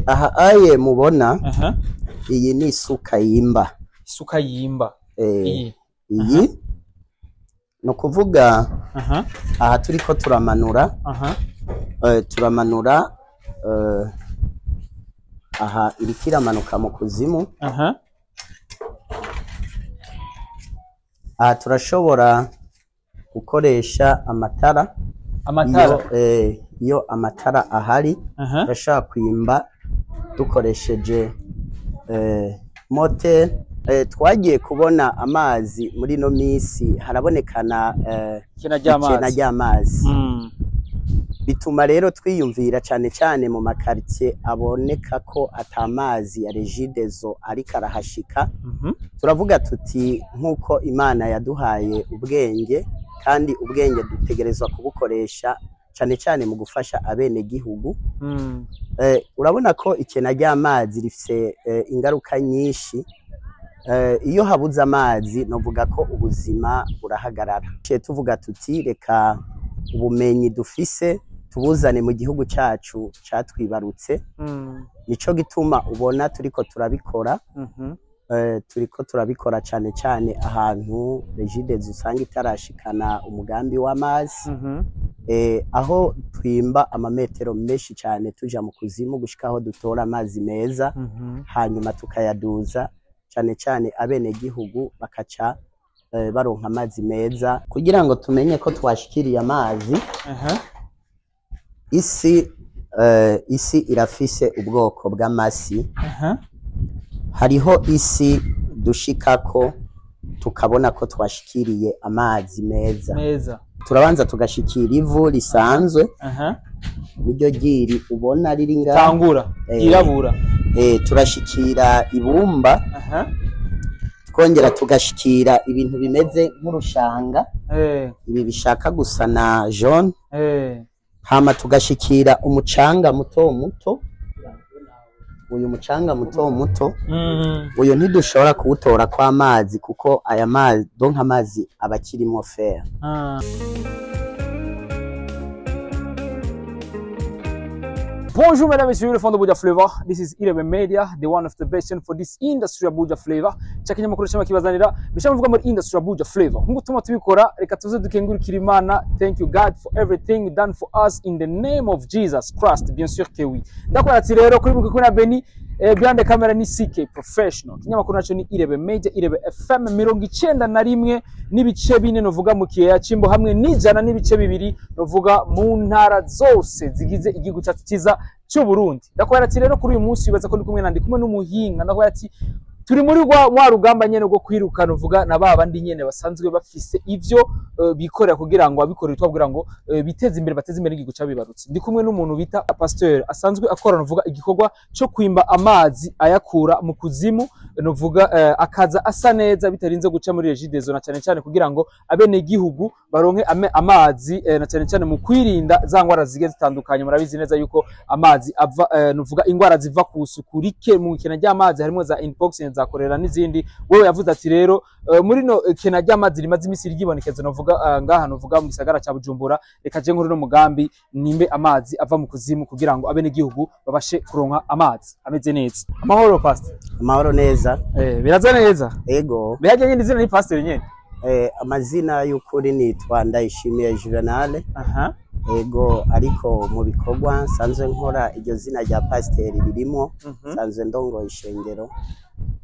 Aha aye mubona, iyi ni isuka yimba. Isuka yimba. Iyi ni ukuvuga aha turiko turamanura, turamanura aha iriko iramanuka mu kuzimu. Aha turashobora gukoresha amatara. Amatara. Iyo amatara ahari, turashobora kwimba dukoresheje moteri. Twagiye kubona amazi muri no misi harabonekana ikena ry'amazi. Bituma rero twiyumvira cane cane mu makartie aboneka ko atamazi ya Regideso ariko arahashika. Turavuga tuti nkuko Imana yaduhaye ubwenge, kandi ubwenge dutegerezwa kubukoresha cane cane mu gufasha abene gihugu. Urabona ko ikena ry'amazi rifise ingaruka nyinshi. Iyo habuze amazi novuga ko ubuzima burahagarara. Tuvuga tuti reka ubumenyi dufise tubuzane mu gihugu cacu catwibarutse. Nico gituma ubona turiko turabikora. Turiko turabikora cane cane ahantu Regideso usanga itarashikana umugambi w'amazi. Aho twimba amametero menshi cane tuja mu kuzimu gushika aho dutora amazi meza, hanyuma tukayaduza cane cane abene gihugu bakaca baronka amazi meza. Kugira ngo tumenye ko twashikiriye amazi, isi irafise ubwoko bw'amasi. Hariho isi dushikako tukabona ko twashikiriye amazi meza. Turabanza tugashikira ivu risanzwe, niryo ryiri ubona riri ngaha tangura ryirabura. Turashikira ibumba, twongera tugashikira ibintu bimeze nk'urushanga, ibi bishaka gusa na jaune. Hama tugashikira umucanga muto muto. Uyu mucanga muto muto, uyu ntidushobora kuwutora kw'amazi kuko aya mazi donka amazi abakirimo fer. Bonjour mesdames et messieurs, le fond de Buja Flavor. This is Irebe Media, the one of the best for this industry ya Buja Flavor. Chakinyamakuru cyama kibazanira bishamuvuga muri industry ya Buja Flavor. Nkuko tuma tubikora, reka tuze dukengurukira Imana. Thank you God for everything done for us in the name of Jesus Christ. Bien sûr que oui. Ndakora ati rero kuri mukuru na Beni, behind the camera ni CK Professional. Kinyamakuru naco ni Irebe Media, Irebe FM 91 n'ibice 4 novuga mu kiyeya Cimbo hamwe n'ijana n'ibice 2 novuga mu ntara zose zigize igihugu cyacu cyiza cy'u Burundi. Ndakora ati rero kuri uyu munsi bibaza ko ndi kumwe nandi kumwe n'umuhinga. Ndakora ati turi muri rwa rugamba nyene rwo kwirukana uvuga na babandi nyene basanzwe bafise ivyo bikorera kugira ngo abikorera twabwira ngo biteze imbere, bateze imbere igihugu cabibarutse. Ndi kumwe n'umuntu bita Pasteur asanzwe akora uvuga igikorwa cyo kwimba amazi ayakura mu kuzimu, nuvuga akaza asa neza bitarinze guca muri Regideso, na cyane cyane kugira ngo abene gihugu baronke amazi, na cyane cyane mu kwirinda za ngwara zigiye zitandukanye. Murabizi neza yuko amazi ava, nuvuga ingwara ziva ku suku rike mu ikena ry'amazi, harimo za inbox za korera n'izindi. Wewe yavuze ati rero muri no kena ry'amazi rimaze imisi ryibonekeza novuga ngaha novuga mu gisagara ca Bujumbura, reka je nkuru no mugambi nimbe amazi ava mu kuzimu kugira ngo abene gihugu babashe kuronka amazi ameze neza. Amahoro pastor. Amahoro neza. Biraza neza. Ego. Biraje nyine izina ni pastor nyene. Amazina y'ukuri nitwa Ndayishimiye Juvenal. Ego, ariko mu bikorwa nsanzwe nkora iryo zina rya pasiteri ririmo, nsanzwe ndongoye ishengero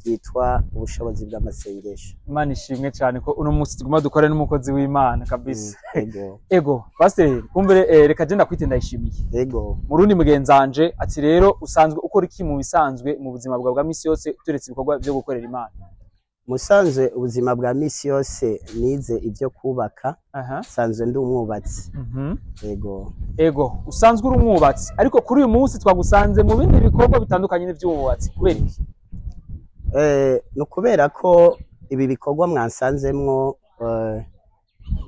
ryitwa ubushobozi bw'amasengesho. Imana ishimwe cyane ko uno munsi tuguma dukore n'umukozi w'Imana kabisa. Ego. Ego, pasiteri kumbere reka je ndakwite Ndayishimiye. Ego. Murundi mugenzanje ati rero usanzwe ukora iki mu bisanzwe mu buzima bwawe bwa misi yose turetse ibikorwa byo gukorera Imana? Musanzwe ubuzima bwa misi yose nize ibyo kubaka, sanzwe ndi umwubatsi. Ego. Ego, usanzwe uri umwubatsi, ariko kuri uyu munsi twagusanze mu bindi bikorwa bitandukanye n'ivy'ububatsi. Kubera iki? No kubera ko ibi bikorwa mwansanzemwo,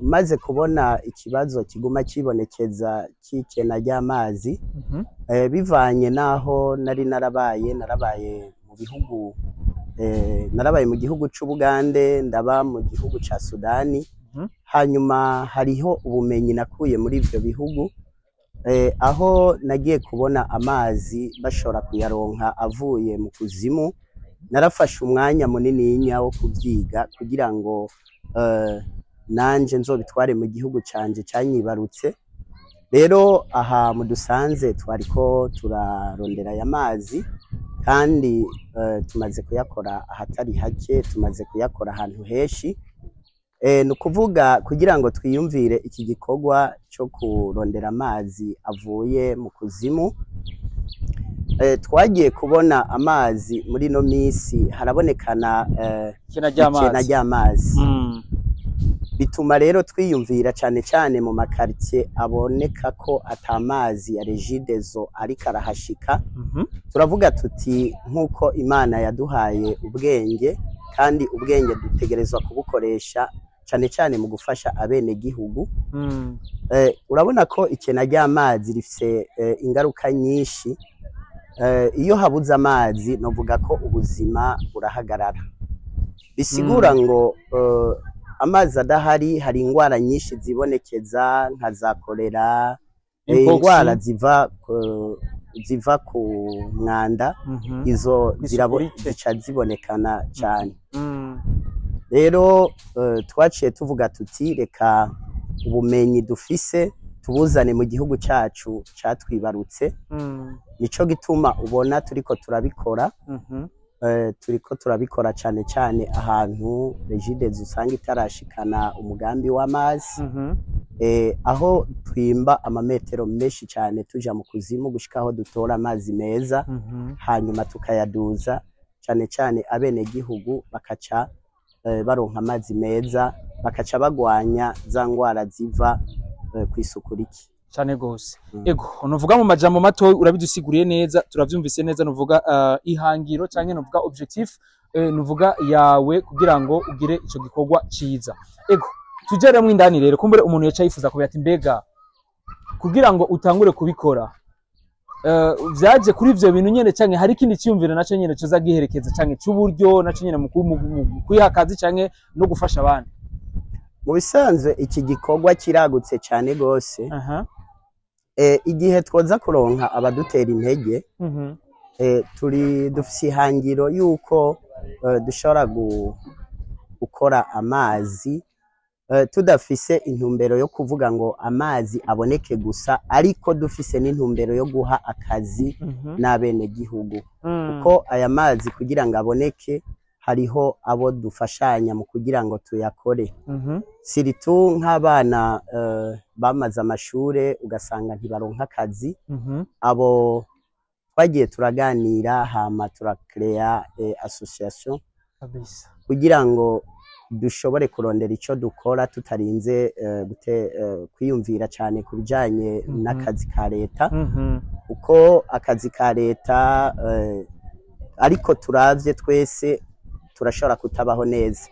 maze kubona ikibazo kiguma kibonekeza cy'ikena ry'amazi, bivanye naho nari narabaye mu bihugu, narabaye mu gihugu c'Ubugande, ndaba mu gihugu ca Sudani. Hanyuma hariho ubumenyi nakuye muri ivyo bihugu. Aho nagiye kubona amazi bashobora kuyaronka avuye mu kuzimu, narafashe umwanya munininya wo kuvyiga kugira ngo nanje nzobitware mu gihugu canje canyibarutse. Rero aha mudusanze twariko turarondera aya mazi, kandi tumaze kuyakora ahatari hake, tumaze kuyakora ahantu henshi. Ni ukuvuga kugira ngo twiyumvire iki gikorwa cyo kurondera amazi avuye mu kuzimu, twagiye kubona amazi muri ino minsi harabonekana ikena ikena ry'amazi. Ry'amazi. Bituma rero twiyumvira cane cane mu makartie aboneka ko atamazi ya Regideso ariko arahashika. Turavuga tuti nk'uko Imana yaduhaye ubwenge, kandi ubwenge dutegerezwa kubukoresha cane cane mu gufasha abenegihugu. Urabona ko ikena ry'amazi rifise ingaruka nyinshi. Iyo habuze amazi, novuga ko ubuzima burahagarara. Bisigura ngo amazi adahari, hari ingwara nyinshi zibonekeza nka za kolera, Mpox. Ingwara ziva ku mwanda. Izo Isuku rike. zica zibonekana cane. Rero twaciye tuvuga tuti reka ubumenyi dufise tubuzane mu gihugu cacu catwibarutse. Nico gituma ubona turiko turabikora. Turiko turabikora cane cane ahantu Regideso usanga itarashikana umugambi w'amazi, aho twimba amametero menshi cane tuja mu kuzimu gushika aho dutora amazi meza, hanyuma tukayaduza, cane cane abenegihugu bakaca baronka amazi meza, bakaca bagwanya za ngwara ziva kw'isuku rike. Cane gose. Ego, nuvuga mu majambo mato urabidusiguriye neza, turavyumvise neza. Nuvuga ihangiro canke nuvuga objectif nuvuga yawe kugira ngo ugire ico gikorwa ciza. Ego, tujeremwo indani rero, kumbure umuntu yaca yifuza kubera ati mbega kugira ngo utangure kubikora vyaje kuri ivyo bintu nyene, canke hari ikindi ciyumviro naco nyene coza giherekeza, canke c'uburyo naco nyene mu kwiha akazi canke no gufasha abandi? Mu bisanzwe iki gikorwa kiragutse cane gose. Igihe twoza kuronka abadutera intege, turi dufise ihangiro yuko dushobora gukora amazi tudafise intumbero yo kuvuga ngo amazi aboneke gusa, ariko dufise n'intumbero yo guha akazi n'abenegihugu, kuko aya mazi kugira ngo aboneke hariho abo dufashanya mu kugira ngo tuyakore, surtout nk'abana bamaze amashure ugasanga ntibaronka akazi. Abo twagiye turaganira, hama turakereya association kugira ngo dushobore kurondera ico dukora tutarinze kwiyumvira cane ku bijanye n'akazi ka leta, kuko akazi ka leta ariko turavye twese turashobora kutabaho neza,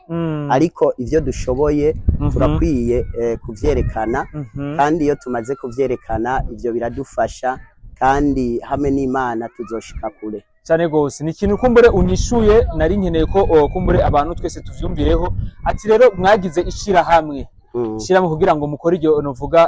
ariko ivyo dushoboye turakwiye kuvyerekana, kandi iyo tumaze kuvyerekana ivyo biradufasha, kandi hamwe n'Imana tuzoshika kure. Cyane gose. Ni ikintu kumbure unyishuye nari nkeneye ko kumbure abantu twese tuvyumvireho, ati rero mwagize ishirahamwe, ishirahamwe kugira ngo mukore iryo novuga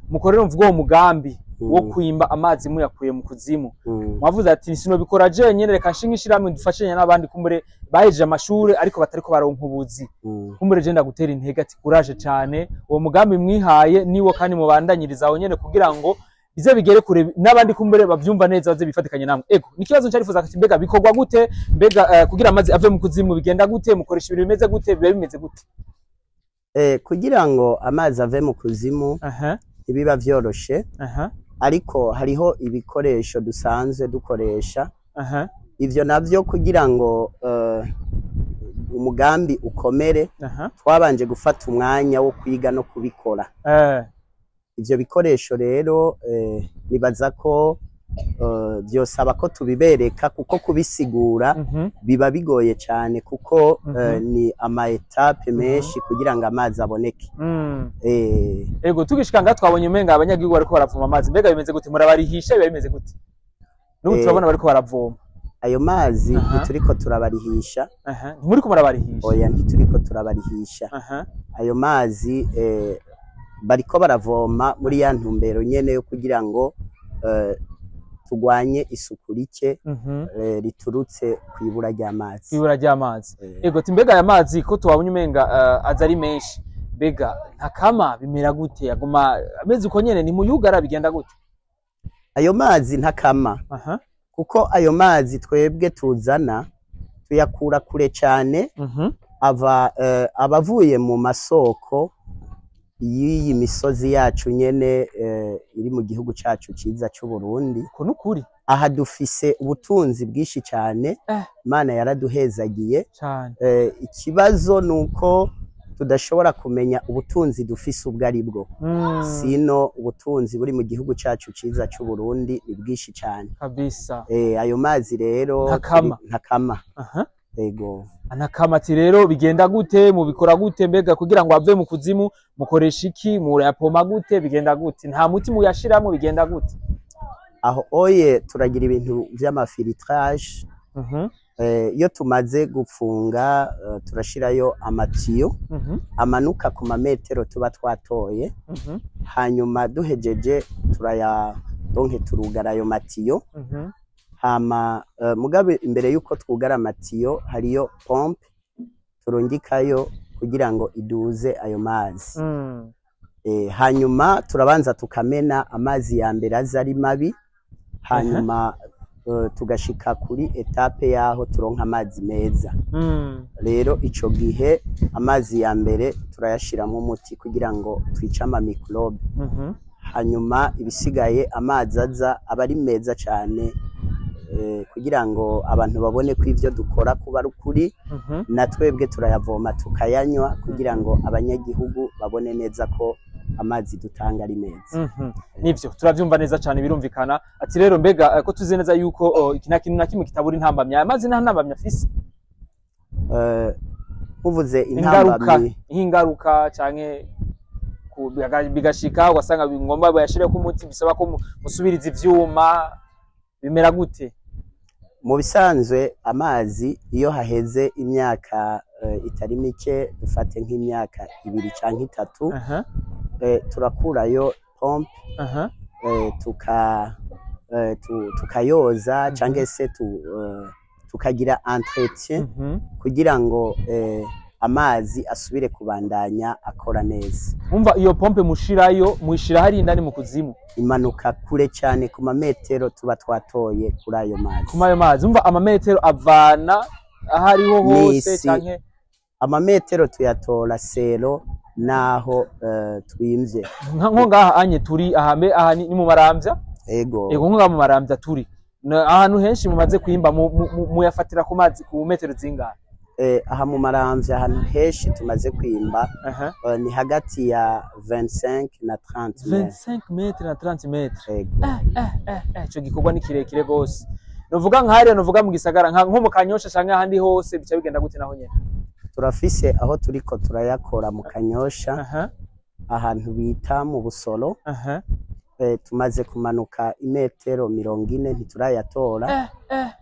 mukore novuga uwo mugambi wo kwimba amazi muyakuye mu kuzimu. Mwavuze ati sinobikora jenyene, reka nshinge ishirahamwe dufashanye n'abandi kumbure bahejeje amashure ariko batariko baronka ubuzi. Kumbure je ndagutera intege ati courage cane, uwo mugambi mwihaye niwo, kandi mubandanyiriza aho nyene kugira ngo bize bigere kure, n'abandi kumbure bavyumva neza baze bifatikanye namwe. Ego, ni ikibazo ncarifuza ati mbega bikorwa gute, mbega kugira amazi ave mu kuzimu bigenda gute, mukoresha ibintu bimeze gute, biba bimeze gute? Kugira ngo amazi ave mu kuzimu ntibiba vyoroshe, ariko hariho ibikoresho dusanzwe dukoresha. Ivyo navyo kugira ngo umugambi ukomere, twabanje gufata umwanya wo kwiga no kubikora. Ivyo bikoresho rero nibaza ko vyosaba ko tubibereka, kuko kubisigura biba bigoye cyane, kuko ni ama étapes menshi kugira ngo amazi aboneke. Ego, tugishika ngaha twabonye umenga abanyagihugu bariko baravoma amazi. Mbega bimeze gute, murabarihisha, biba bimeze gute? N'ubu turabona bariko baravoma. Ayo mazi ntituriko turabarihisha. Ntimuriko murabarihisha? Oya, ntituriko turabarihisha. Ayo mazi Bariko baravoma muri ya ntumbero nyene yo kugira ngo tugwanye isuku rike riturutse kw'ibura ry'amazi. Ibura ry'amazi. Ego, ati mbega aya mazi ko tuwabonye umenga aza ari menshi, mbega ntakama, bimera gute? Aguma ameze uko nyene, ni muyugara, bigenda gute? Ayo mazi ntakama, kuko ayo mazi twebwe tuzana tuyakura kure cane. Ava abavuye mu masoko y'iyi misozi yacu nyene iri mu gihugu cacu ciza c'u Burundi. Uko nukuri. Aha dufise ubutunzi bwinshi cane. Imana yaraduhezagiye. Cane. Ikibazo nuko tudashobora kumenya ubutunzi dufise ubwo ari bwo. Sino ubutunzi buri mu gihugu cacu ciza c'u Burundi ni bwinshi cane. Kabisa. Ayo mazi rero Ntakama. Ntakama. Ego. Anakama. Ati rero bigenda gute, mubikora gute mbega kugira ngo ave mu kuzimu? Mukoresha iki? Murayapoma gute? Bigenda gute? Nta muti muyashiramwo? Bigenda gute? Aho oye turagira ibintu vy'amafiltrage. Iyo tumaze gupfunga, turashirayo amatiyo amanuka ku mametero tuba twatoye. Hanyuma duhejeje turaya donke turugara ayo matiyo. Hama mugabe imbere yuko twugara amatiyo, hariyo pompe turungikayo kugira ngo iduze ayo mazi. Hanyuma turabanza tukamena amazi ya mbere aza ari mabi, hanyuma tugashika kuri étape yaho turonka amazi meza. Rero ico gihe amazi ya mbere turayashiramo umuti kugira ngo twice amamicrobe. Hanyuma ibisigaye amazi aza aba ari meza cane, kugira ngo abantu babone ko ivyo dukora kuba ari ukuri. Na twebwe turayavoma tukayanywa kugira ngo abanyagihugu babone neza ko amazi dutanga ari meza. Nivyo turavyumva neza cyane, birumvikana. Ati rero mbega ko tuzi neza yuko iki nta kintu na kimwe kitabura intambamyi, aya mazi nta ntambamyi afise? Nkuvuze ingaruka intambamyi? Nk'ingaruka canke bigashika ugasanga ngomba bayashireko umuti, bisaba ko musubiriza ivyuma, bimera gute? Mu bisanzwe amazi iyo haheze imyaka itari mike, dufate nk'imyaka 2 canke 3, turakurayo pompe, tukayoza canke se tukagira entretien kugira ngo amazi asubire kubandanya akora neza. Umva, iyo pompe mushirayo, muyishira hari indani mu kuzimu? Imanuka kure cyane ku mametero tuba twatoye kuri ayo mazi. Kuma ayo mazi, umva, amametero avana aho ariho hose? N'isi. Canke Amametero tuyatora selon naho twimvye. Nko ngaha anye turi aha, mbe aha ni mu Maramvya? Ego. Ego, nko ngaha mu Maramvya turi. Ahantu henshi mumaze kwimba, muyafatira ku mazi ku metero zingahe? Aha mu Maramvya ahantu henshi tumaze kwimba, ni hagati ya 25 na 30 metres. 25 metres na 30 metres? Ego. Ico gikorwa ni kirekire gose. Novuga nk'hariya, novuga mu gisagara, nko mu Kanyosha canke ahandi hose, bica bigenda gute naho nyene? Turafise aho turiko turayakora mu Kanyosha, ahantu bita mu Busoro. Tumaze kumanuka imetero 40, ntiturayatora,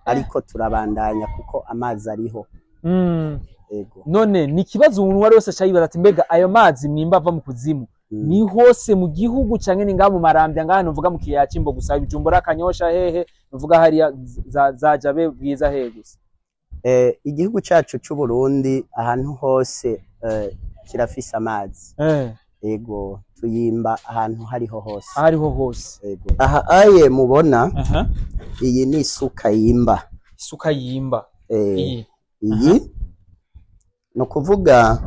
ariko turabandanya kuko amazi ariho. Ego. None ni ikibazo umuntu wari wese aca yibaza ati mbega ayo mazi mwimba ava mu kuzimu, ni hose mu gihugu canke ni ngaha mu Maramvya, ngaha nuvuga mu kiyaya c'Imbo gusa, Bujumbura, Kanyosha, hehe, nuvuga hariya za Jabe, Bwiza, hehe gusa? Igihugu cacu c'u Burundi ahantu hose kirafise amazi. Ego, tuyimba ahantu hariho hose. Ahariho hose. Ego. Aha aye mubona, iyi ni isuka yimba. Isuka yimba? Iyi? Iyi ni ukuvuga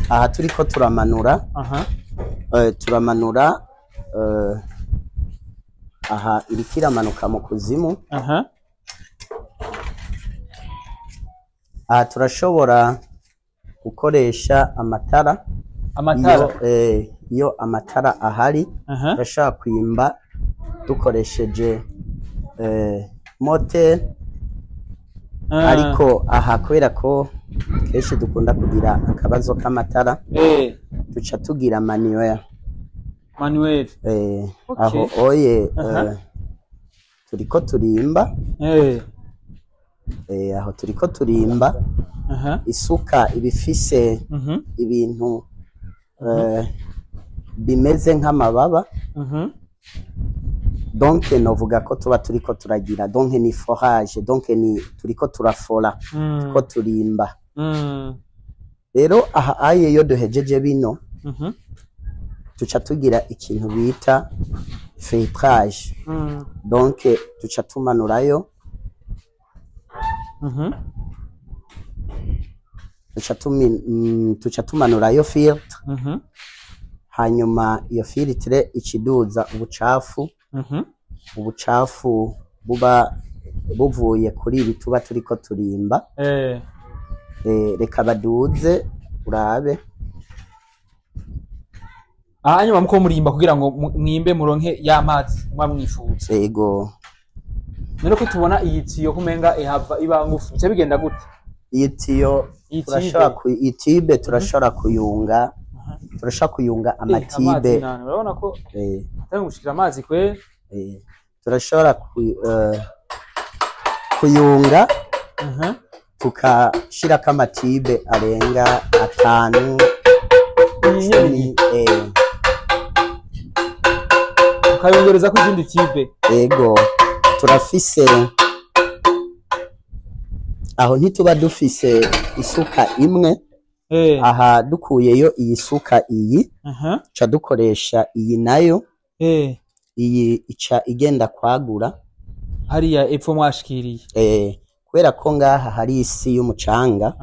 aha turiko turamanura, turamanura, aha iriko iramanuka mu kuzimu. Aha turashobora gukoresha amatara. Amatara? Iyo amatara ahari, turashobora kwimba dukoresheje moteri. Ariko aha kubera ko kenshi dukunda kugira akabazo k'amatara, duca tugira manuel. Manuel. Aho oye, turiko turimba. Aho turiko turimba, isuka ibifise ibintu Bimeze nk'amababa. Donc novuga ko tuba turiko turagira, donc ni forage, donc ni turiko turafora, ko turimba. Rero aha aye, iyo duhejeje bino, tuca tugira ikintu bita filtrage. Donc tuca tumanurayo, tuca tumanurayo filtre. Hanyuma iyo filtre ikiduza ubucafu, ubucafu buba buvuye kuri ibi tuba turiko turimba. Reka baduze urabe. Hanyuma muko murimba kugira ngo mwimbe muronke ya mazi muba mwifuza. Ego. None ko tubona iyi tiyo kumenga ihava iba ngufu, bica bigenda gute? Iyi tiyo, Iyi tube. Iyi tube turashobora kuyunga, turashobora kuyunga Amazi amatibe. Nani, urabona ko atari gushikira amazi kwe. Turashobora kuyunga, tukashirako amatibe arenga 5, Iyi nyene? 10. Ukayongereza ko izindi tube. Ego, turafise aho, ntituba dufise isuka imwe. Aha dukuyeyo iyi suka iyi, ca dukoresha iyi nayo. Iyi ica igenda kwagura Hariya epfo mwashikiriye. Kubera ko ngaha hari isi y'umucanga,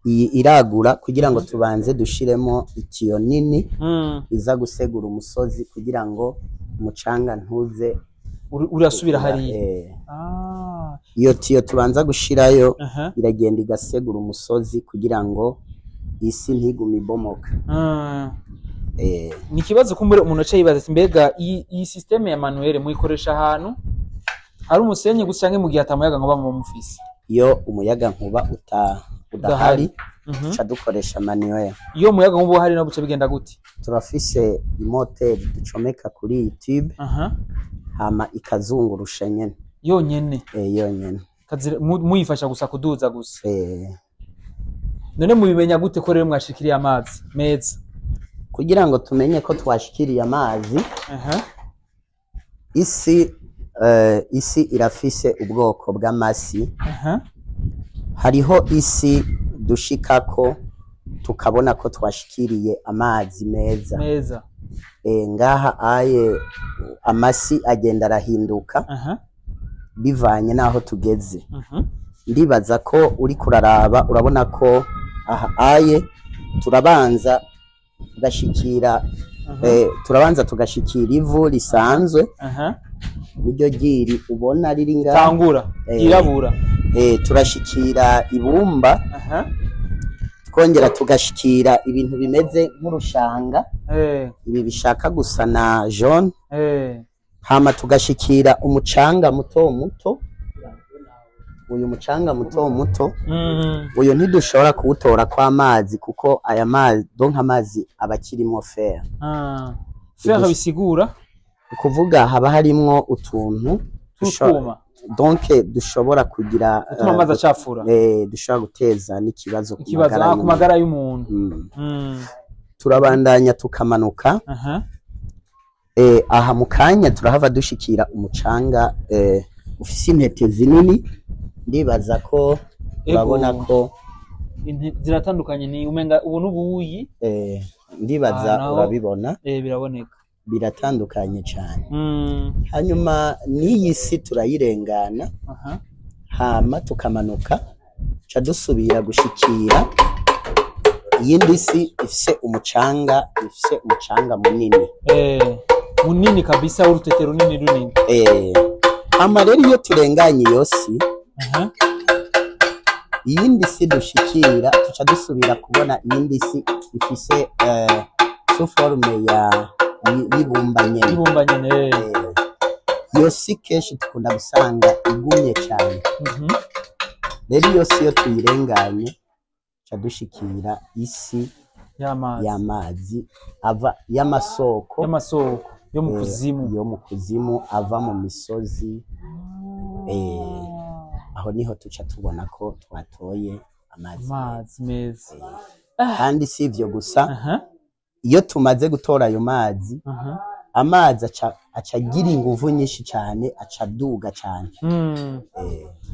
iyi iragura kugira ngo tubanze dushiremo itiyo nini iza gusegura umusozi kugira ngo umucanga ntuze Urasubira hariya. Iyo tiyo tubanza gushirayo iragenda igasegura umusozi kugira ngo isi ntigume ibomoka. Ni ikibazo kumbure umuntu aca yibaza ati: mbega iyi système ya manuel muyikoresha ahantu hari umusenyi gusa, canke mu gihe atamuyaga nkuba muba mufise? Iyo umuyaga nkuba udahari, tuca dukoresha manuel. Iyo umuyaga nkuba uhari no buca bigenda gute? Turafise imoteri ducomeka kuri iyi tube, hama ikazungurusha nyene. Yonyene? Yonyene. Muyifasha gusa kuduza gusa. None mubimenya gute ko rero mwashikiriye amazi meza? Kugira ngo tumenye ko twashikiriye amazi, isi irafise ubwoko bw'amasi. Hariho isi dushikako tukabona ko twashikiriye amazi meza. Meza. Ngaha aye amasi agenda arahinduka bivanye n'aho tugeze. Ndibaza ko uri kuraraba, urabona ko aha aye turabanza tugashikira, turabanza tugashikira ivu risanzwe, niryo ryiri ubona riri ngaha. Tangura ryirabura. Turashikira ibumba, twongera tugashikira ibintu bimeze nk'urushanga, ibi bishaka gusa na jaune, hama tugashikira umucanga muto muto. Uyu mucanga muto muto, uyu ntidushobora kuwutora kw'amazi, kuko aya mazi, donc amazi aba akirimwo fer. Fer bisigura? Ni kuvuga haba harimwo utuntu tw'utwuma. Donc dushobora kugira gutuma amazi acafura. Dushobora guteza n'ikibazo ku Ikibazo magara ku y'umuntu. magara y'umuntu. Turabandanya tukamanuka. Aha mu kanya turahava dushikira umucanga ufise intete zinini. Ndibaza ko urabona ko Ziratandukanye, ni umenga ubu n'ubuyi. Ndibaza Ah, naho- urabibona. Biraboneka. Biratandukanye cyane. Hanyuma n'iyi si turayirengana, hama tukamanuka, ca dusubira gushikira iyindi si ifise umucanga munini. Munini kabisa, w'urutete runini runini. Hama rero iyo turenganye iyo si, iyindi si dushikira, tuca dusubira kubona iyindi si ifise sous forme ya y'ibumba nyene. Ibumba nyene. Iyo si kenshi dukunda gusanga igumye cyane. Rero iyo si iyo tuyirenganye, tuca dushikira isi y'amazi. Y'amazi ava y'amasoko. Y'amasoko yo mu kuzimu. Yo mu kuzimu, ava mu misozi. Aho niho tuca tubona ko twatoye amazi. Amazi meza. Kandi si ivyo gusa. Iyo tumaze gutora ayo mazi, amazi aca agira inguvu nyinshi cyane, aca aduga cyane.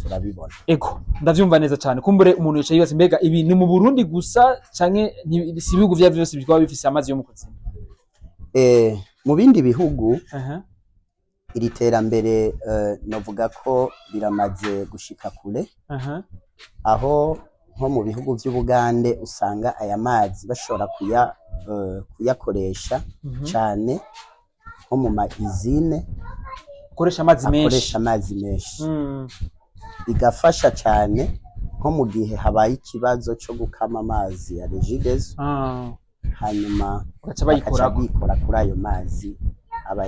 Turabibona. Ego, ndavyumva neza cyane. Kumbure umuntu yicaye yibaza, mbega ibi ni mu Burundi gusa canke si ibihugu vya vyose bikaba bifise amazi yo mu kuzimu? Mu bindi bihugu iri terambere novuga ko biramaze gushika kure, aho nko mu bihugu vy'Ubugande usanga aya mazi bashobora kuyakoresha cane nko mu ma usine Ukoresha amazi menshi. Akoresha amazi menshi, bigafasha cane nko mu gihe habaye ikibazo co gukama amazi ya Regideso, hanyuma bagaca bakaca bayikorako. Bikora kuri ayo mazi aba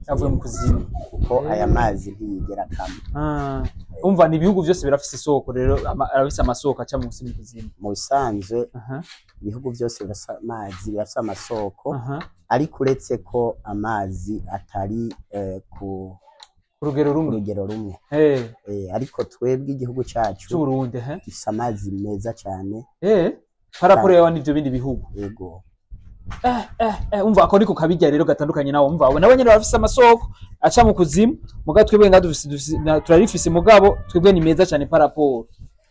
Avuye mu kuzimu. Kuko aya mazi ntiyigera akama. Umva, ni ibihugu vyose birafise isoko rero, arafise amasoko aca munsi mu kuzimu. Mu bisanzwe ibihugu byose birafise amazi, birafise amasoko, ariko uretse ko amazi atari ku Ku rugero ku rumwe. rugero rumwe. Ariko twebwe igihugu cacu C'Uburundi, he? gifise amazi meza cane. Par rapport yaho n'ivyo bindi bihugu. Yego. Umva, ako niko kabirya rero gatandukanye nawo. Umva, abo nabo nyene barafise amasoko aca mu kuzimu, mugabo twebwe nga turarifise, mugabo twebwe ni meza cyane par rapport.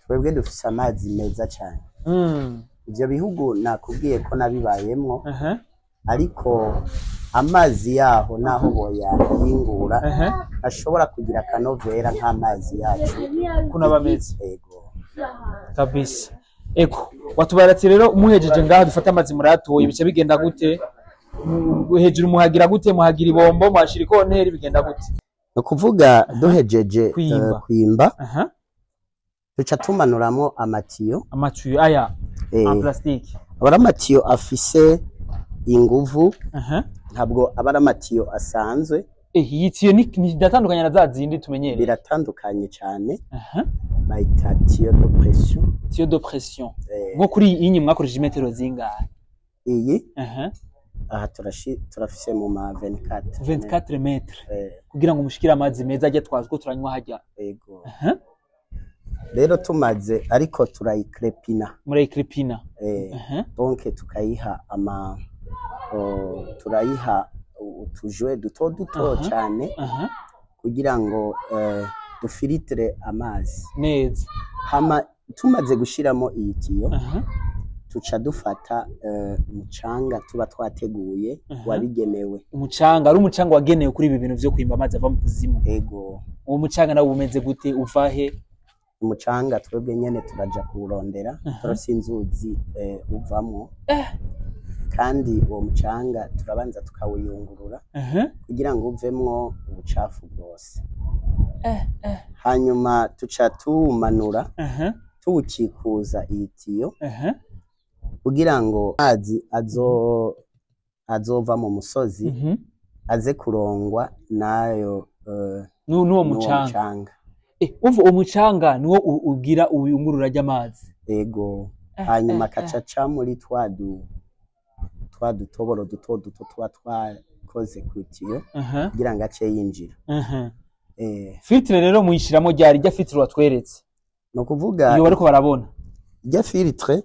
Twebwe dufise amazi meza cane. Ivyo bihugu nakubwiye ko nabibayemwo, ariko amazi yaho naho boyahingura ashobora kugira akanovera nk'amazi yacu. Kuno aba ameze. Yego. Kabisa. Ego, watubara ati rero muhejeje ngaha dufate amazi muratoye, bica bigenda gute? Hejuru muhagira gute? Muhagira ibombo, muhashira ikonteri, bigenda gute? Ni ukuvuga duhejeje Kwimba. Kwimba, duca tumanuramwo amatiyo. Amatiyo aya en plastique? Aba ari amatiyo afise inguvu, ntabwo aba ari amatiyo asanzwe. Iyi tiyo ni idatandukanye na za zindi tumenyereye? Biratandukanye cyane. Bayita tuyau de pression. Tuyau de pression. Nko kuri iyi nyuma mwakoresheje imetero zingahe? Iyi aha turafise mu ma 24. 24 mètres kugira ngo mushikire amazi meza ajya twazi ko turanywa hajya. Yego. Rero tumaze, ariko turayikrepina. Murayikrepina. Donc tukayiha ama turayiha utujwe duto duto cyane kugira ngo dufiltre amazi. Neza. Hama tumaze gushiramo iyi tiyo, tuca dufata umucanga tuba twateguye wabigenewe. Umucanga ari umucanga wagenewe kuri ibi bintu vyo kwimba amazi ava mu kuzimu? Ego. Uwo mucanga nawo umeze gute, uva he? Umucanga twebwe nyene turaja kuwurondera. Turafise inzuzi uvamwo, kandi uwo mucanga turabanza tukawuyungurura kugira ngo uvemwo ubucafu bwose. Hanyuma tuca tuwumanura, tuwukikuza iyi tiyo kugira ngo amazi azova mu musozi aze kurongwa nayo N'uwo n'uwo mucanga. mucanga. Umva, uwo mucanga niwo ugira uyungurura ry'amazi? Ego. Hanyuma akaca aca muri twa dutoboro duto duto tuba twakoze ku tiyo kugira ngo ace yinjira. Filtre rero muyishiramo ryari, rya filtre watweretse? Ni ukuvuga Iyo bariko barabona. Rya filtre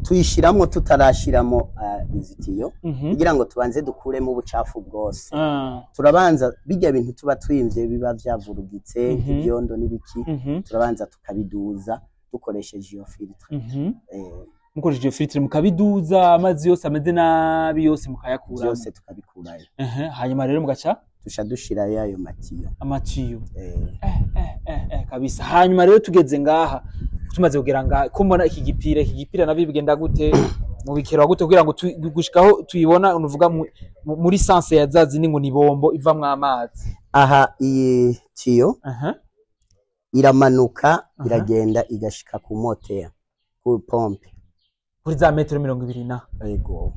tuyishiramo tutarashiramo izi tiyo kugira ngo tubanze dukuremo ubucafu bwose. Turabanza bijya bintu tuba twimvye biba vyavurugitse nk'ivyondo n'ibiki, turabanza tukabiduza dukoresheje iyo filtre. Mukoresheje iyo filtre mukabiduza, amazi yose ameze nabi yose mukayakuramo? Vyose tukabikurayo. Hanyuma rero mugaca Tuca dushirayo ayo matiyo. Amatiyo. Kabisa. Hanyuma rero tugeze ngaha, tumaze kugera ngaha, ko mbona iki gipira nabyo bigenda gute? Mubikera gute kugira ngo gushikaho tuyibona, unuvuga muri sens ya za zindi ngo ni bombo ivamwo amazi? Aha iyi tiyo iramanuka, iragenda igashika ku moteri, ku pompe. Kuri za metero 20 na? Yego.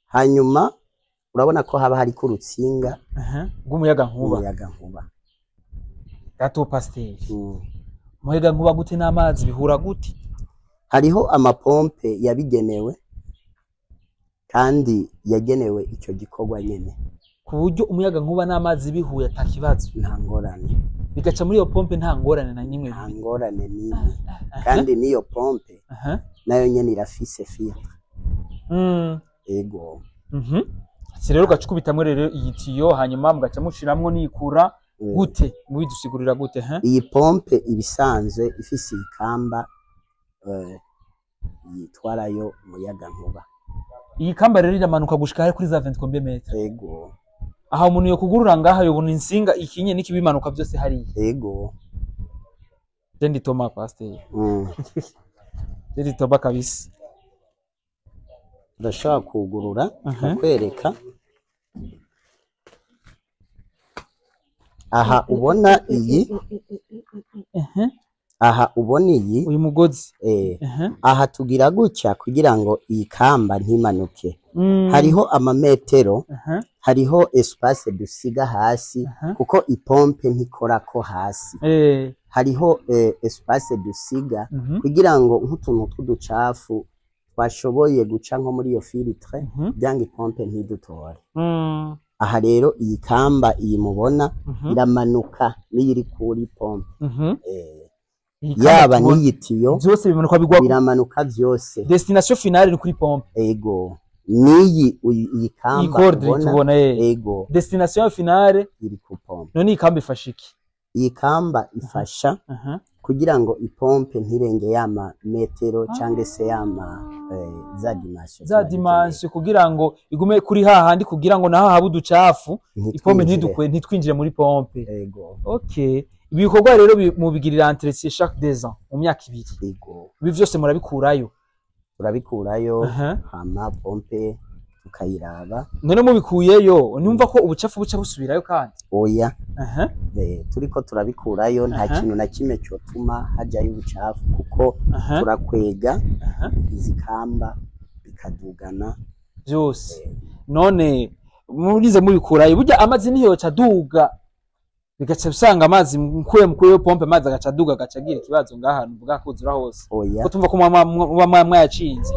Hanyuma urabona ko haba hariko urutsinga Rw'umuyaga nkuba. Rw'umuyaga nkuba. Gato pasiteri, umuyaga nkuba gute n'amazi bihura gute? Hariho amapompe yabigenewe kandi yagenewe icyo gikorwa nyene. Ku buryo umuyaga nkuba n'amazi bihuye ata kibazo? Nta ngorane. Bigaca muri iyo pompe nta ngorane na nimwe? Nta ngorane n'imwe, kandi n'iyo pompe nayo nyene irafise filtre. Ego. Ati rero ugacukubitamwo rero iyi tiyo, hanyuma mugaca mushiramwo nikura gute, mubidusigurira gute he? Iyi pompe ibisanzwe ifise ikamba yitwarayo umuyagankuba. Iyi kamba rero iramanuka gushika hari kuri za 20 combien mètres? Ego. Aha umuntu yo kugurura ngaha yobona insinga ikinye n'ikibimanuka byose hariya. Ego. Je ndi Thomas pasteur. Je ndi Thomas kabisa. Urashobora kugurura akwereka aha ubona iyi. Aha ubona iyi uyu mugozi. Aha tugira gutya kugira ngo iyi kamba ntimanuke. Hariho amametero, hariho espace dusiga hasi kuko ipompe ntikorako hasi. Hariho espace dusiga kugira ngo nk'utuntu tw'uducafu twashoboye guca nko muri iyo filtre byanga ipompe ntidutore. Aha rero iyi kamba iyi mubona iramanuka n'iyiri kuri pompe. Yaba n'iyitiyo byose bimanuka bigwa, biramanuka byose. Destination finale ni kuri pompe. Ego. Niyi iyi kamba ubona, ego, destination finale iri ku pompe. None iyi kamba ifasha iki? Iyi kamba ifasha kugira ngo ipompe ntirenge yama metero cyangwa se yama za dimension, za dimension, kugira ngo igume kuri hahandi, kugira ngo naho haba uducafu ipompe ntidukwe ntitwinjire muri pompe. Ego. Okay. Ibi bikorwa rero mubigirira entretien chaque 2 ans, mu myaka ibiri. Ego. Ibi byose murabikurayo. Turabikurayo, hama pompe tukayiraba. None mubikuyeyo numva ko ubucafu buca busubirayo kandi? Oya. Turiko turabikurayo nta kintu na kimwe cyotuma hajayo ubucafu kuko turakwega izi kamba bikadugana byose. None murize mubikurayo burya amazi niyo yoca aduga, bigaca usanga amazi mkuye pompe amazi agaca aduga agaca agira ikibazo ngaha nuvuga kuzura hose. Oya. Ko tumva ko muba mwayacinze.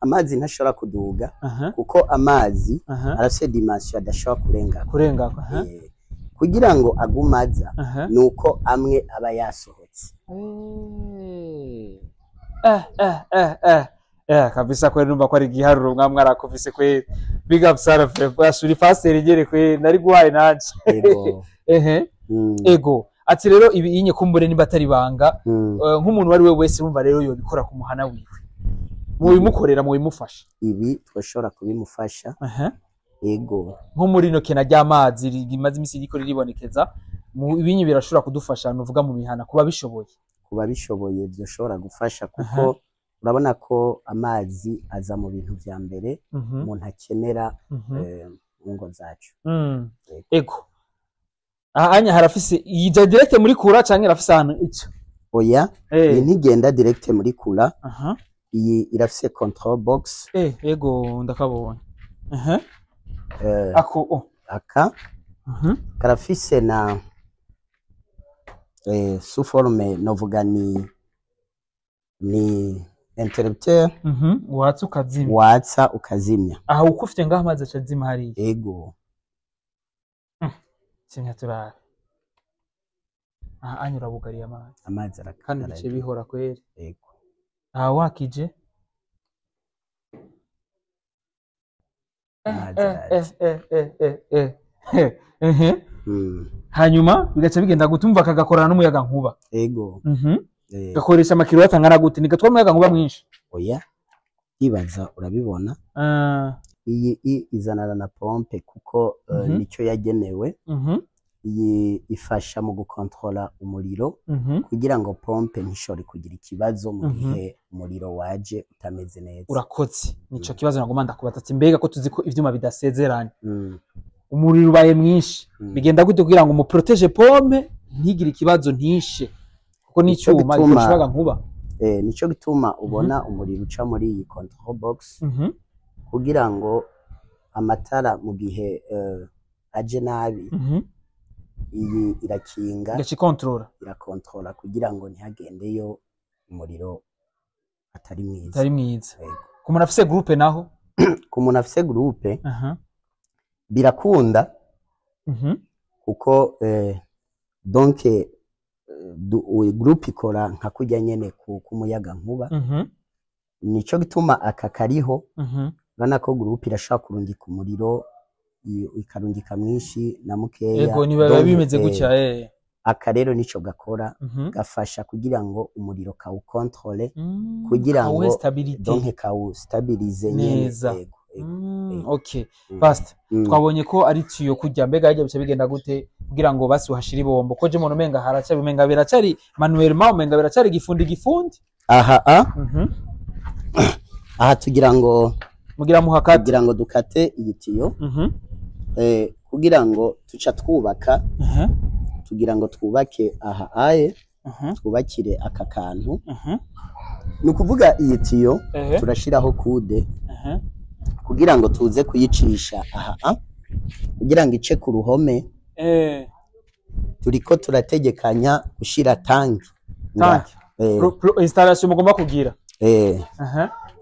Amazi ntashobora kuduga kuko amazi arafise dimension adashobora kurenga. Kugira ngo agumaza nuko amwe aba yasohotse. Kabisa kweli numva ko ari igiharuro mwamwe arakuvise kweli. Big up Sarah Frere, pasteur igere kweli nari guhaye nanje. Ego. Ego. Ati rero ibi inye kumbure niba atari banga, nk'umuntu wari we wese urumva rero yobikora ku muhana wiwe. Mubimukorera mubimufasha. Ibi twashobora kubimufasha. Ego. Nko muri no kena ry'amazi rimaze imisi riko riribonekeza, ibinyi birashobora kudufasha nuvuga mu mihana kuba bishoboye. Kuba bishoboye byoshobora gufasha kuko urabona ko amazi aza mu bintu vya mbere umuntu akenera mu ngo zacu. Ego. Anya harafise yija direct muri kura canke irafise ahantu ico? Oya, iyi ntigenda direct muri kura. Iyi irafise control box. Ego ndakabonye. Ako aka karafise na sous forme novuga ni interrupteur. Watsa ukazimya. Watsa ukazimya. Aha uko ufite ngaho amazi acazima hariya. Ego. Simya turara. Aha anyura bugariye amazi. Amazi arakara. Kandi bice bihora kweri. Ego. Aha wakije. Hanyuma bigaca bigenda gutumva kagakorana n'umuyaga nkuba. Ego. Gakoresha amakilowati angana gute? Ni gatwa umuyaga nkuba mwinshi? Oya. Ibaza urabibona. Iyi izanana na pompe kuko nicyo yagenewe. Iyi ifasha mu gukontrola umuriro kugira ngo pompe ntishobore kugira ikibazo mu gihe umuriro waje utameze neza. Urakoze. Nico kibazo nagomba ndakubaza ati mbega ko tuzi ko ivyuma bidasezeranye. Umuriro ubaye mwinshi bigenda gute kugira ngo muprotege pompe ntigire ikibazo ntishe, kuko ni icyuma gikoresha nkuba. Nico gituma ubona umuriro uca muri iyi control box kugira ngo amatara mu gihe aje nabi iyi irakinga, igacikontrola, irakontrola kugira ngo ntihagendeyo umuriro atari mwiza. Atari mwiza. Ku muntu afise groupe naho? Ku muntu afise groupe birakunda kuko donc groupe ikora nka kurya nyene ku muyaga nkuba. Nico gituma aka kariho. Urabona ko groupe irashobora kurungika umuriro, ikarungika mwinshi na mukeya. Ego, niba Donc, bimeze gutya. Aka rero nico gakora, gafasha kugira ngo umuriro kawukontrole, kugira ngo kawuhe stabilité. Donc kawustabilize nyene. Neza. Ego. Okay. Pastor, twabonye ko ari tuyau kujya, mbega hirya bica bigenda gute kugira ngo basi uhashire ibombo, ko je umuntu umenga haracari, umenga biracari manuellement, umenga biracari gifundi gifundi? Aha a aha tugira ngo Mugira muhakate. Kugira ngo dukate iyi tuyau, kugira ngo tuca twubaka, tugira ngo twubake aha aye, twubakire aka kantu. Ni ukuvuga iyi tuyau turashiraho coude kugira ngo tuze kuyicisha aha a, kugira ngo ice ku ruhome. Turiko turategekanya gushira tanki. Tanki. Installation mugomba kugira.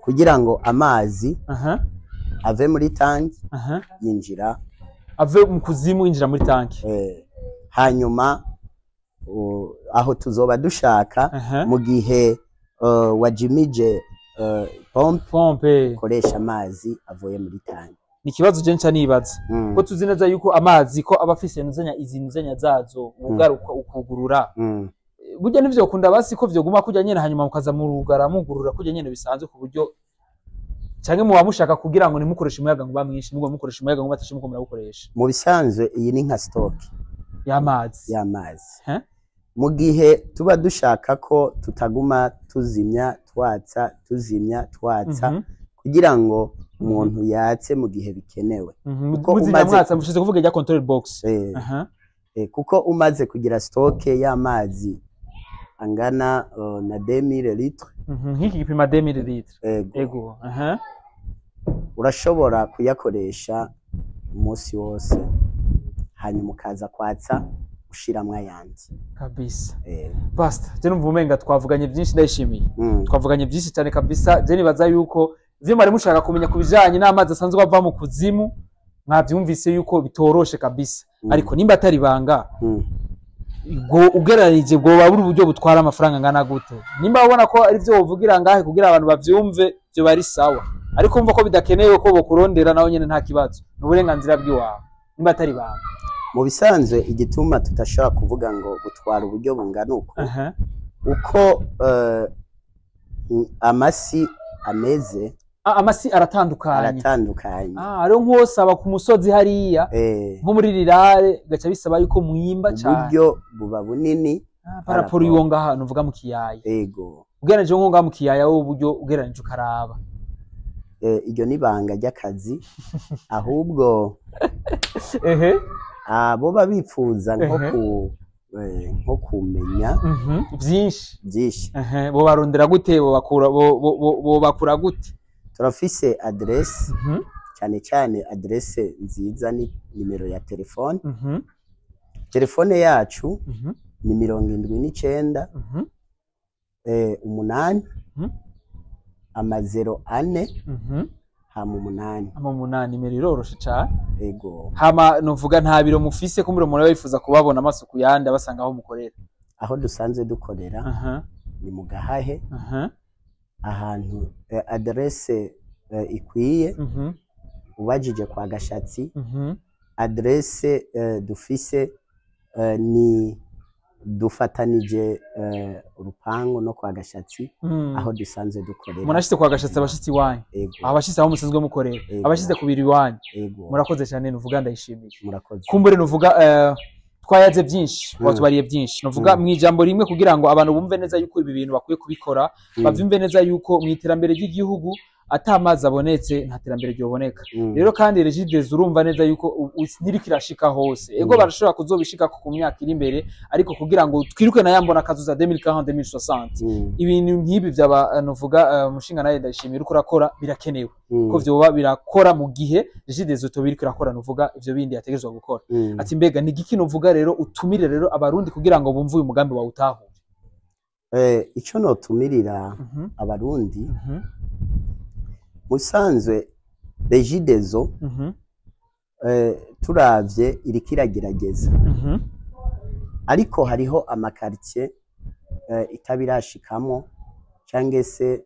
Kugira ngo amazi ave muri tanki yinjira, ave mu kuzimu yinjira muri tanki. Hanyuma aho tuzoba dushaka mu gihe wajimije pompe, pompe, ukoresha amazi avuye muri tanki. Ni ikibazo je nca nibaza, ko tuzi neza yuko amazi ko aba afise nuzenya, izi nuzenya zazo ugaruka ukugurura, burya nivyo kunda basi ko vyoguma kurya nyene, hanyuma mukaza murugara mugurura kurya nyene bisanzwe, ku buryo canke muba mushaka kugira ngo ntimukoreshe umuyaga nkuba mwinshi, muguma mukoresha umuyaga nkuba atashe muko murawukoresha? Mu bisanzwe iyi ni nka stock y'amazi. Y'amazi. He? Mu gihe tuba dushaka ko tutaguma tuzimya twatsa, tuzimya twatsa, kugira ngo umuntu yatse mu gihe bikenewe. Kuko Muzimya mwatsa, mushize kuvuga rya control box. Kuko umaze kugira stock y'amazi angana na 2000 litres, Nk'iki gipima 2000 litres. Ego. Ego, aha. Urashobora kuyakoresha umunsi wose, hanyuma ukaza kwatsa ushiramwo ayandi. Kabisa. Pastor, je numva umenga twavuganye byinshi, ndayishimiye. Twavuganye byinshi cyane kabisa. Je nibaza yuko ivyo mwari mushaka kumenya ku bijanye n'amazi asanzwe ava mu kuzimu mwavyumvise yuko bitoroshe kabisa. Ariko nimba atari ibanga, ubwo ugereranije bwoba buri uburyo butwara amafaranga angana gute? Nimba ubona ko ari byo wovugira ngahe kugira abantu bavyumve, byo bari sawa, ariko umva ko bidakenewe ko bokurondera, naho nyene nta kibazo, ni uburenganzira bw'iwawe, nimba atari ibanga. Mu bisanzwe igituma tudashobora kuvuga ngo gutwara uburyo bungana uko, uko amasi ameze. Ah, amasi aratandukanye. Aratandukanye. Ah, hariho nk'uwosaba ku musozi hariya, nko muri rirare, gaca bisaba yuko mwimba cane. Uburyo buba bunini. Ah, par rapport y'uwo ngaha nuvuga mu kiyaya. Ego. Ugereranije nko ngaha mu kiyaya, wowe uburyo ugereranije ukaraba. Iryo ni ibanga ry'akazi, ahubwo abo bipfuza nko nko kumenya Vyinshi. byinshi, Bo barondera gute? Bo bakura bo bakura gute? Turafise adresse, cyane cyane adresse nziza ni nimero ya telefone. Telefone yacu ni 79 8 amazero 4 hama 8. Ama 8, nimero iroroshe cane. Ego. Hama nuvuga nta biro mufise kumbura umuntu wifuza kubabona amaso ku yandi abasanga aho mukorera? Aho dusanzwe dukorera ni mu Gahahe, ahantu adresse ikwiye, ubajije kwa Gashatsi. Adresse dufise ni dufatanije urupangu no kwa Gashatsi, aho dusanzwe dukorera. Umuntu ashitse kwa Gashatsi abashitsi iwanyu? Ego. Abashitsi aho musanzwe mukorera? Ego. Abashitse ku biro iwanyu? Ego. Murakoze cyane, nuvuga ndayishimiye. Murakoze. Kumbure nuvuga twayaze byinshi, watubariye byinshi, nuvuga mu ijambo rimwe kugira ngo abantu bumve neza yuko ibi bintu bakwiye kubikora, bavyumve neza yuko mu iterambere ry'igihugu ata amazi abonetse nta terambere ryoboneka. Rero kandi Regideso urumva neza yuko ntiriko irashika hose. Ego, barashobora kuzobishika ku myaka iri imbere, ariko kugira ngo twiruke na yambona kazoza 2040, 2060, ibintu nk'ibi vyaba nuvuga umushinga nawe ndayishimiye uriko urakora birakenewe ko vyoba birakora mu gihe Regideso toba iriko irakora nuvuga ivyo bindi yategerezwa gukora. Ati mbega ni igiki nuvuga rero utumire rero abarundi kugira ngo bumve uyu mugambi wawe utahure? Ico notumirira abarundi, musanzwe Regideso turavye iriko iragerageza, ariko hariho ama quartier itabirashikamo, cange se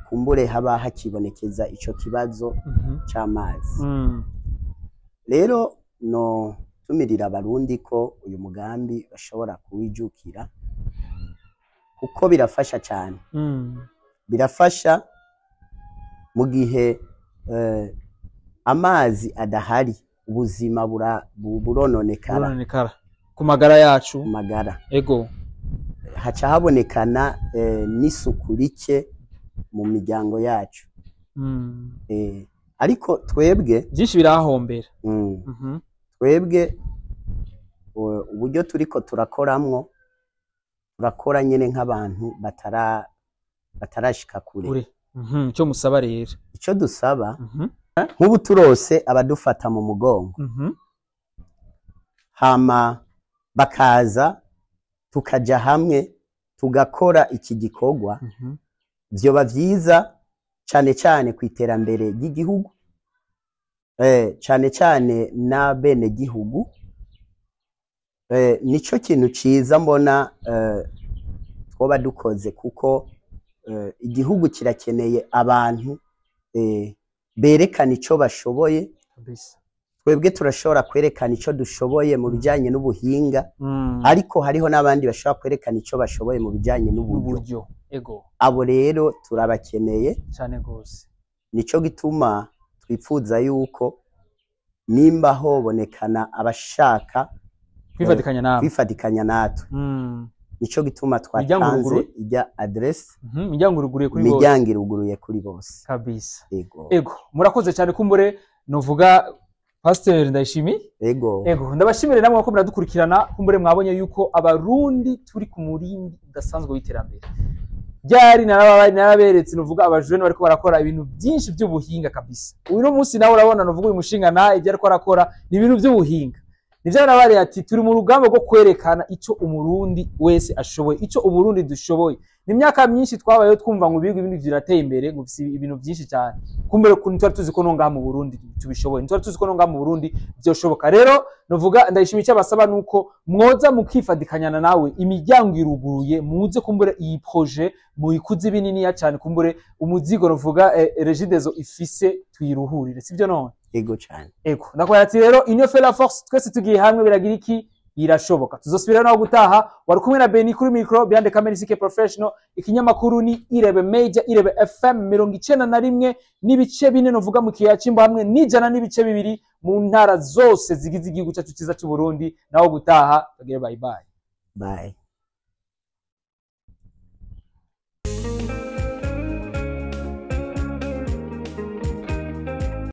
Kumbure haba hakibonekeza ico kibazo c'amazi. Rero no tumirira Abarundi ko uyu mugambi bashobora kuwijukira, kuko birafasha cyane. Birafasha mu gihe amazi adahari, ubuzima burononekara. Burononekara ku magara yacu. Ku magara. Haca habonekana n'isuku rike mu miryango yacu. Ariko twebwe Byinshi birahahombera. Twebwe uburyo turiko turakoramwo, turakora nyene nk'abantu batarashika kure. Kure. Icyo musaba rero? Ico dusaba, nk'ubu turose abadufata mu mugongo, hama bakaza tukaja hamwe tugakora iki gikorwa, vyoba vyiza cane cane ku iterambere ry'igihugu, cane cane n'abenegihugu. Nico kintu ciza mbona twoba dukoze, kuko igihugu kirakeneye abantu berekana ico bashoboye. Twebwe turashobora kwerekana ico dushoboye mu bijanye n'ubuhinga, ariko hariho n'abandi bashobora kwerekana ico bashoboye mu bijanye n'uburyo. N'uburyo, ego. Abo rero turabakeneye. Cyane gose. Nico gituma twipfuza yuko nimba hobonekana abashaka kwifatikanya nawe, kwifatikanya natwe, nico gituma Imiryango twatanze iruguruye? ijya adresse. Imiryango iruguruye kuri bose. Imiryango iruguruye kuri bose. Kabisa. Ego. Ego, murakoze cyane. Kumbure novuga Pasteur Ndayishimiye. Ego. Ego, ndabashimire namwe ko muradukurikirana. Kumbure mwabonye yuko Abarundi turi ku murindi udasanzwe w'iterambere. Byari naraberetse nuvuga abajene bariko barakora ibintu byinshi by'ubuhinga kabisa. Uyu munsi nawe urabona nuvuga uyu mushinga na ibyo ariko arakora ni ibintu by'ubuhinga. Nivyo nabariye ati turi mu rugamba rwo kwerekana ico Umurundi wese ashoboye, ico Uburundi dushoboye. Ni imyaka myinshi twabayeho twumva ngo ibihugu ibindi birateye imbere, ngo bifise ibintu byinshi cyane. Kumbere kuntu twari tuzi ko no ngaha mu Burundi tubishoboye, ntitwari tuzi ko no ngaha mu Burundi vyoshoboka. Rero novuga Ndayishimiye, icyo abasaba nuko mwoza mukifadikanyana nawe. Imiryango iruguruye, muze kumbure iyi projet muyikuze bininiya cyane, kumbure umuzigo novuga Regideso ifise tuyiruhurire, sivyo none? Ego cyane. Ego, ndakubwira ati rero union fait la force, twese tugiye hamwe biragira iki? Birashoboka. Tuzosubira naho gutaha. Wari kumwe na Beni kuri micro, behind the camera CK Professional. Ikinyamakuru ni Irebe Major, Irebe FM 91.4 novuga mu kiyaya c'Imbo, hamwe n'100.2 mu ntara zose zigize igihugu cyacu cyiza cy'u Burundi. Naho gutaha, tugire bye bye. Bye.